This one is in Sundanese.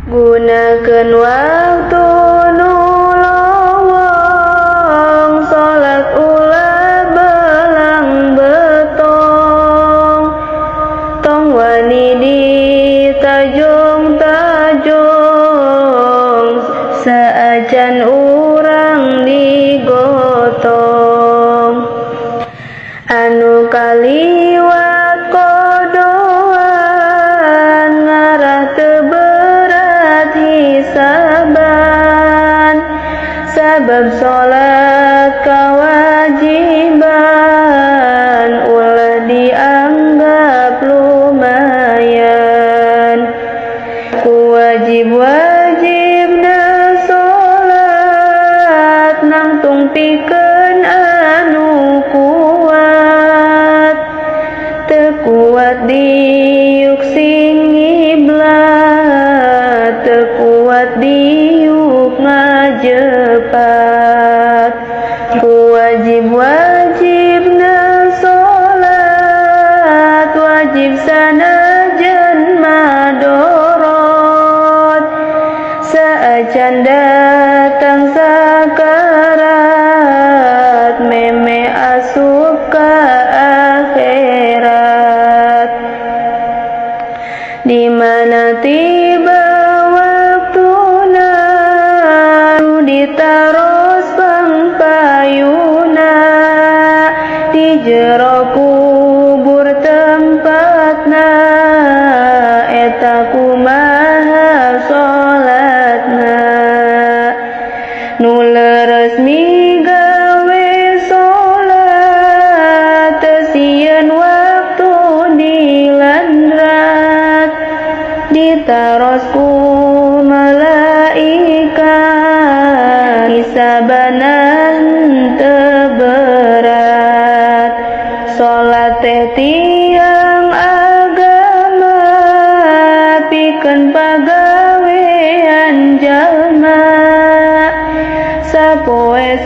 Gunakeun waktu nu lowong, salat ulah belang betong. Tong wani ditajong-tajong, saacan urang digotong. Anu kaliwat qodoan, ngarah teu berat hisaban. Sabab salat kawajiban, ulah dianggap lumayan. Ku wajib-wajibna salat, nangtung pikeun anu kuat. Teu kuat diuk sing ngiblat, teu kuat diuk ngajepat. Ku wajib-wajibna salat, wajib sanajan madorot. Saacan datang sakarat, meme asup ka akhirat. Di mana tiba waktuna, ditaros pangpayuna. Di jero kubur tempatna, eta kumaha salatna. Nu leres migawe salat, teu sieun waktu dilandrat. Ditaros ku malaikat, hisabana henteu berat. Salat teh tiang agama, pikeun pagawean jalma. Sapoe.